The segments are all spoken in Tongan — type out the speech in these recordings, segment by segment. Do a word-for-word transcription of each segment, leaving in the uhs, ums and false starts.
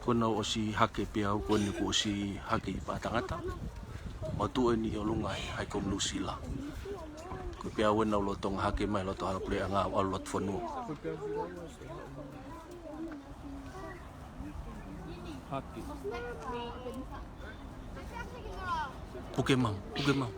Ko ʻena ʻosi hake pē au, ko ʻeni kuo ʻosi hake ʻi Pātangata. Mau tuʻu ʻeni ʻi ʻolunga he High Comm Nuʻusila. Ko e pē au ʻena ʻoku lolotonga hake mai loto halapuleʻanga ʻo ʻalu loto fonua. Hake. Puke mau, puke mau.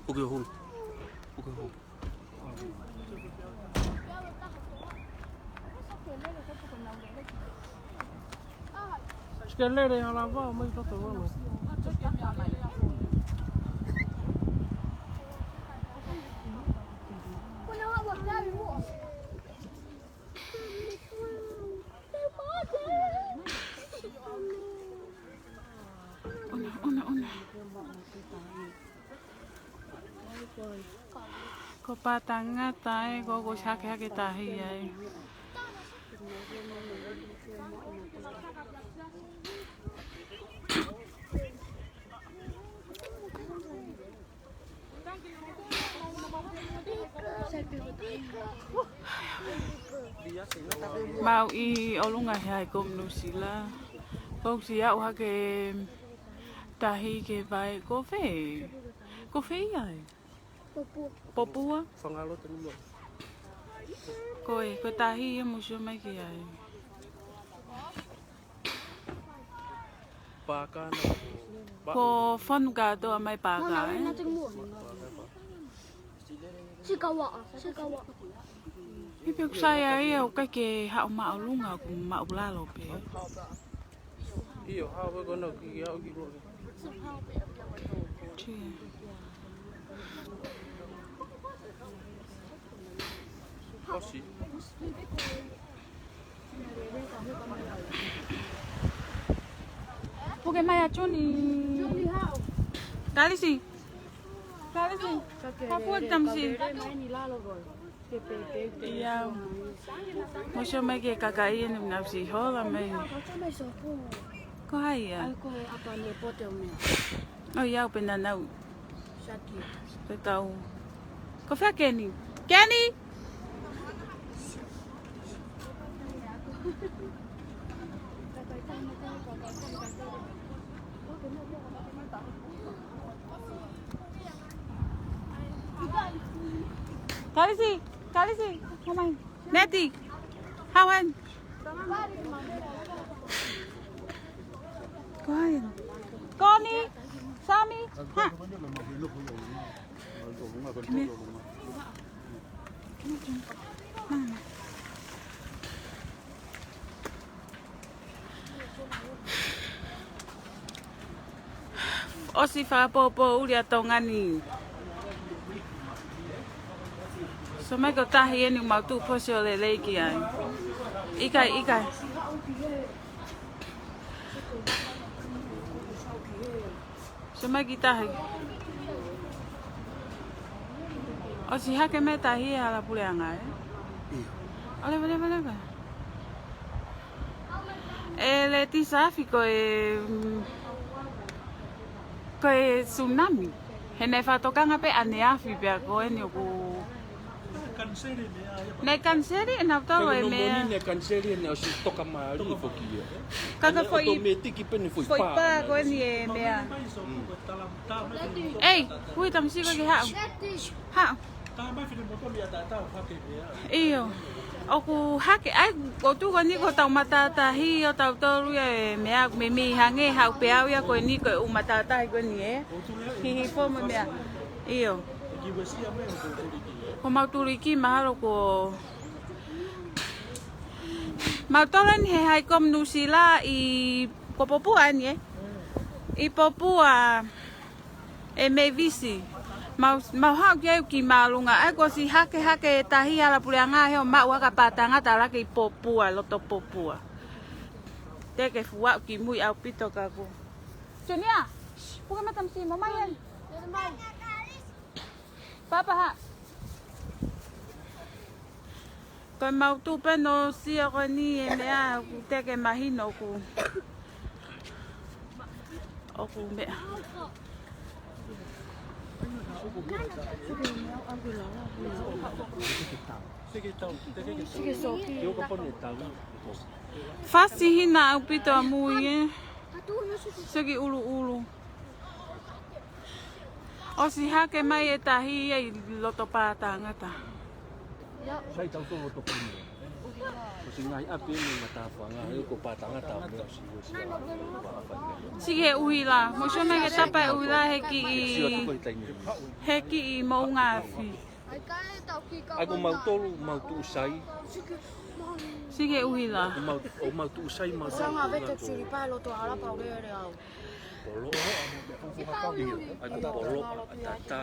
Puke hulu. Puke hulu. Sikelele hala vao mai toto vao. ʻOna, ʻona, ʻona. Ko Pātangata ē, ko, ko e hakehake tahi ai. Mau ʻi ʻolunga he High Comm Nuʻusila. Ko e ʻosi aʻu hake tahi ke vai, ko fē? Ko fē ia ē? Popua. Popua? Fangaloto ni mo. Ko e, ko e tahi ia mo sio mai ki ai. Pāka na ko. Ko fonu kātoa mai Pāka, ē? Sikawa, sikawa. Ipe kusai ai au kai ke haʻu māʻolunga ku māʻulalo pē. ʻIo, haʻu e kono ki haʻu ki loa. ʻOsi. Puke mai ʻa Juni. Kalisi. Kalisi. Kapua tamsi. ʻIo. Mo sio mai ki he kakai ʻeni naʻa nau ʻosi hola mai. Ko hai ia? ʻOi, ʻio, pē naʻa nau. Ke kau. Ko fē Keni? Keni! Kalisi, Kalisi, ʻomai. Neti, Hawan. Ko hai? Koni, Sami, ha. Come here. Come here, John. Mama. ʻOsi fakapōpōʻuli ʻa Tonga ni. Sio mai ko e tahi ʻeni mau tuʻu pē ʻo sio lelei ki ai. ʻIkai, ʻikai. Sio mai ki tahi. ʻOsi hake mai tahi he halapuleʻanga, ē? ʻIo. ʻOleva, leva, leva. ʻE Letisa afi ko e, mm, ko e tsunami. He naʻe fakatokanga pē ʻaneafi pea ko ʻeni ʻoku Naʻe kaniseli ʻe nautolu e meʻa. Naʻe kaniseli ʻe nautolu ʻosi toka mālie foki ia. Ka ka foʻi, ʻotomētiki pē ʻeni foʻi pā ko ʻeni e meʻa. ʻEi, ui tamasiʻi ko ē ke haʻu. Haʻu. ʻIo. ʻOku hake, ʻai, ʻoku tuʻu ko ʻeni ko ʻetau matātahi ʻo tautolu ia e meʻa, meimei hangē haʻu pē au ia ko ʻeni ko e ʻū matātahi ko ʻeni ē. Hihifo mo e meʻa. ʻIo. Ko mau tuliki mahalo ko Mau tolo ʻeni he High Comm Nuʻusila ʻi, ko Popua ʻeni ē. ʻI Popua ʻe Mei Visi. Mau, mau haʻu ki ai ki māʻolunga. ʻAi kuo ʻosi hake hake e tahi halapuleʻanga he ʻo maʻu ʻa e Pātangata ʻalu hake ʻi Popua, loto Popua. Te ke fuaʻu ki mui ʻaupito ka ko. Junior, puke mai tamasiʻi mo mai ʻeni. Papa ha. Ko e mau tuʻu pē ʻo sio ko ʻeni e meʻa ʻoku teʻeki mahino ʻoku. ʻOku meʻa. Fasi hina ʻaupito ʻa Mui ē. Sio ki ʻuluʻulu. ʻOsi hake mai e tahi ia ʻi loto pā tangata. Sai tau tō loto puni. ʻOsi ngaahi ʻapi eni matāfanga, ʻio ko pā tangata ʻo meʻa ʻosi ʻosi. Sio ki he ʻuhila. Mou sio mai ki he tapa e ʻuhila he kiʻi, he kiʻi moʻunga afi. ʻAi ko mautolu, mau tuʻu sai. Sio ki he ʻuhila. ʻO mau, ʻo mau tuʻu sai, mau tuʻu sai. Sanga vete suli pa loto hala pa ure ure au. Polo. ʻAi ko polo, ʻatata,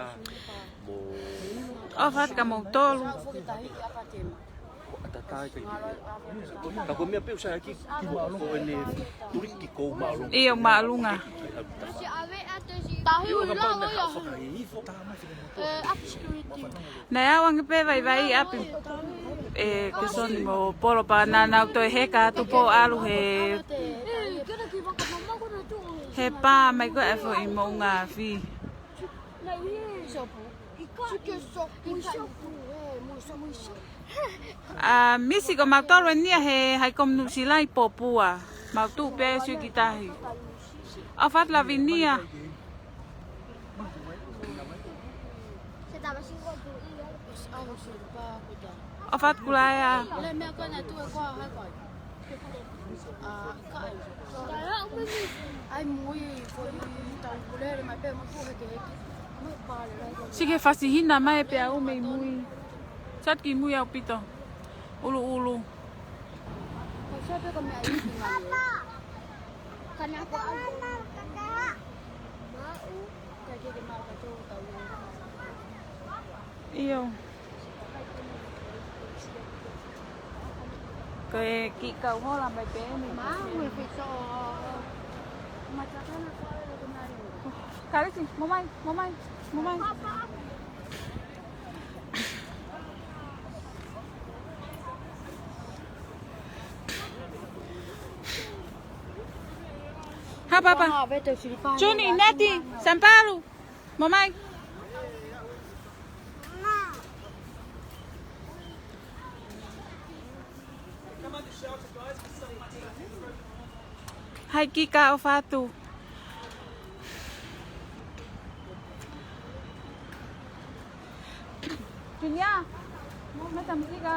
mo. ʻOfa atu kia moutolu. Mo ʻatata ai ka i. Ka ko e meʻa pē ʻoku sai ʻaki, ko ʻene tuliki ko māʻolunga. ʻIo, māʻolunga. Tahi ui lau ia. Naʻe ʻalu ange pē vaivai ʻapi ē Kesoni mo Polo pea naʻa nau toe heka atu pē ʻo ʻalu he, he pā mai ko ē ʻa e foʻi moʻunga afi. ʻA, Misi, ko mautolu eni ia he High Comp Nuʻusila ʻi Popua. Mau tuʻu pē sio ki tahi. ʻOfa atu Lavinia. ʻOfa atu Kulaea. Sio ki he fasi hina mai pē ʻa Mui. Sio atu ki Mui ʻaupito. ʻUluʻulu. ʻIo. Ko e kiʻi kau hola mai pē eni. Kalisi, mou mai, mou mai, mou mai. Hā papa. Juni, Neti, Sampalu. Mou mai. Hai kika ʻofa atu. Junior, mou mai tamu kika.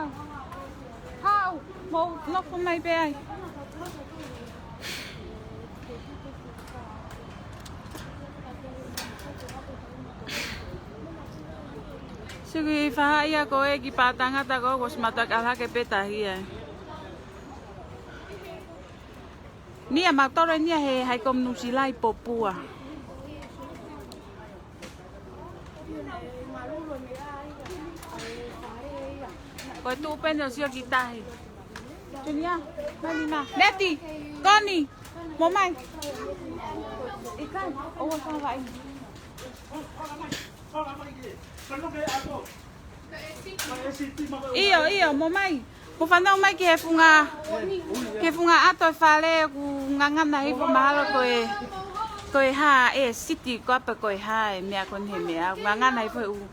Hau, mou nofo mai pē ai. Sio ki he faʻahi ia ko ē ki pā tangata ko ē, kuo ʻosi mātuʻaki ʻalu hake pē tahi ē. Nia mautolu eni ia he High Comp Nuʻusila ʻi Popua. Ko e tuʻu pē eni ʻo sio ki tahi. Junior, mai ni mā. Neti, Koni, mou mai. ʻIkai, ʻoua ʻo vaʻinga. ʻIo, ʻio, mou mai. Mou fanongo mai ki he funga, ki he funga ʻato e fale ʻoku ngangana hifo mahalo ko e, ko e hā e siti ko ē pe ko e hā e meʻa ko eni he meʻa. ʻOku ngangana hifo he ʻū.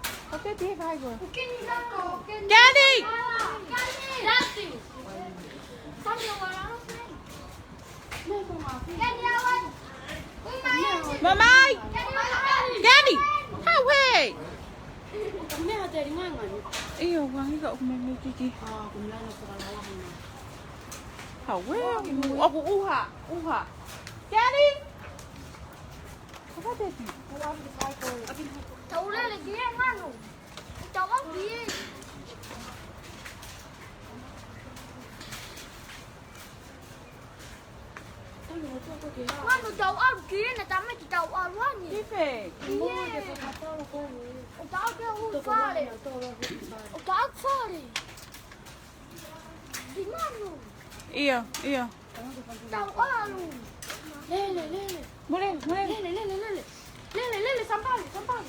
Kelly! Mou mai! Kelly! Hau ē! ʻIo, wangi ka ʻoku meimei kiki. Hau ē, ʻoku ʻuha, ʻuha. Kelly! Tau lele ki he nganu. Tau au ki he. Manu tau ʻalu ki hena, tamai ki tau ʻalu ange. Ki fē? ʻIo. ʻO tau ke hū fale. ʻO tau fale. Ki manu. ʻIo, ʻio. Tau ʻalu. Lele, lele. Mole, mole. Lele, lele, lele. Lele, lele, Sampalu, Sampalu.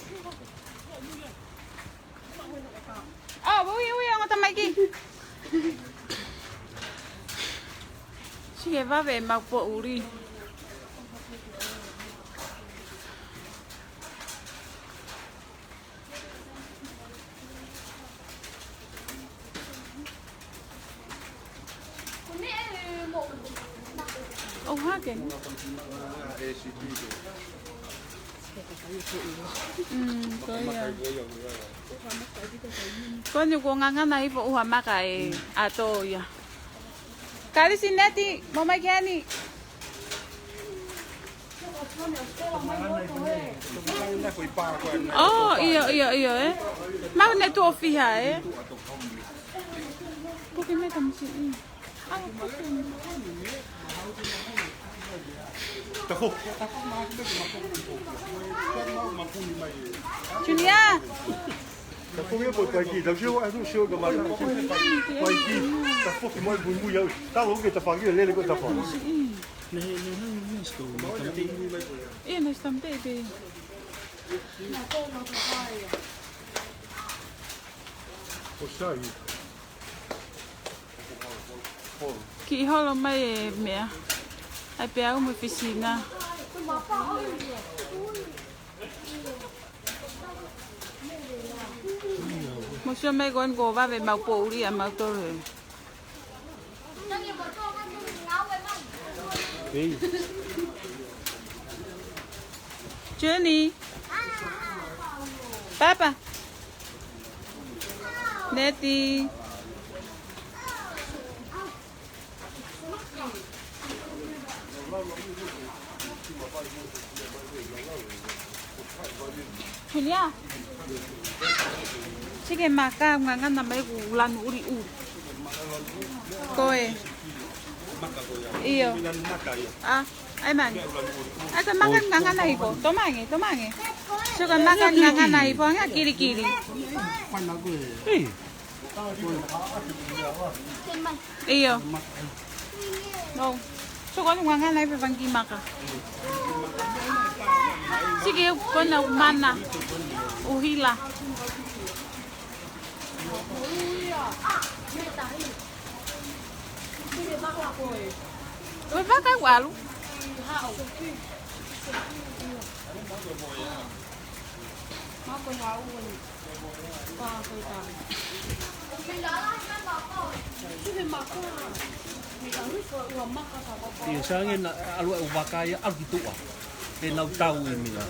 ʻO, ui, ui, ʻo ngata mai ki. Sio ki he vave ʻemau poʻuli. Ko e meʻa ʻe mo. ʻOku hake. Mm, ko ia. Ko eni kuo ngangana hifo ʻuha maka ʻe ʻato ia. Kalisi Neti, mo mai ki heni. Oh, ʻio, ʻio, ʻio, ē. Mau ne tuʻo fiha, ē. Puke mai tamasiʻi. Junior. Tafo ia ko e paiki, tau sio ai, tau sio ka mata. Paiki, tafo ki mai muimui au. Talo ke tafaki lele ko tafo. Ne, ne, ne, ne, sto, ne tamte. Ia, ne tamte, pe. ʻO sai. Kiʻi holo mai e meʻa. ʻAi pē au mo e fisina. Mo sio mai ko eni ko vave mau poʻuli ʻa mau tolu. Ei. Jenny. Papa. Neti. Julia. Sike maka ngangana mai ʻoku lanu ʻuliʻuli. Ko e. ʻIo. ʻA, ʻai mai. ʻAi ko e maka ngangana hifo. Tō mai ange, tō mai ange. Sio ko e maka ngangana hifo, ange kilikili. ʻIo. No. Sio ko eni ngangana hifo fanga kiʻi maka. Sike ko ena mana. ʻUhila. Ko e vaka ʻoku ʻalu. ʻIo, sai ange na ʻalu ʻa e vaka ia, ʻalu ki tuʻa. Te nau tau ʻi mea.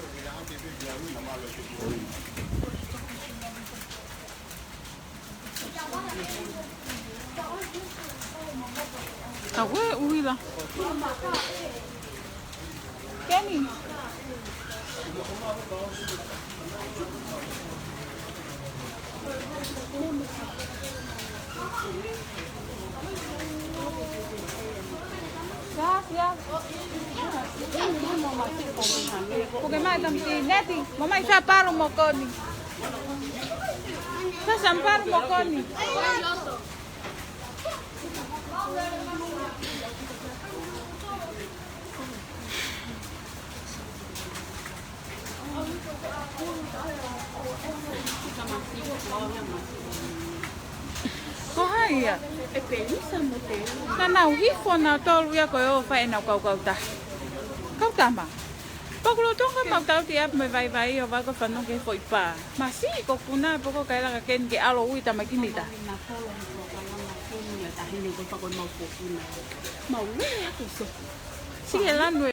Ka ue ʻuhila. Keni. Puke mai tamasiʻi Neti, mo mai sa paru mo koni. Sa sa paru mo koni. Ko hai ia? Naʻa nau hifo nautolu ia ko e ō fai ʻenau kaukau tahi. Kau tama. Pea ʻoku lolotonga mau tauti ʻapi mo e vaivai ʻo vaka fanongo ki he foʻi pā. Masiʻi ko kuna poko kaila ka keni ke ʻalu ui tamaki mita. Mau lele aku so. Sike lanu e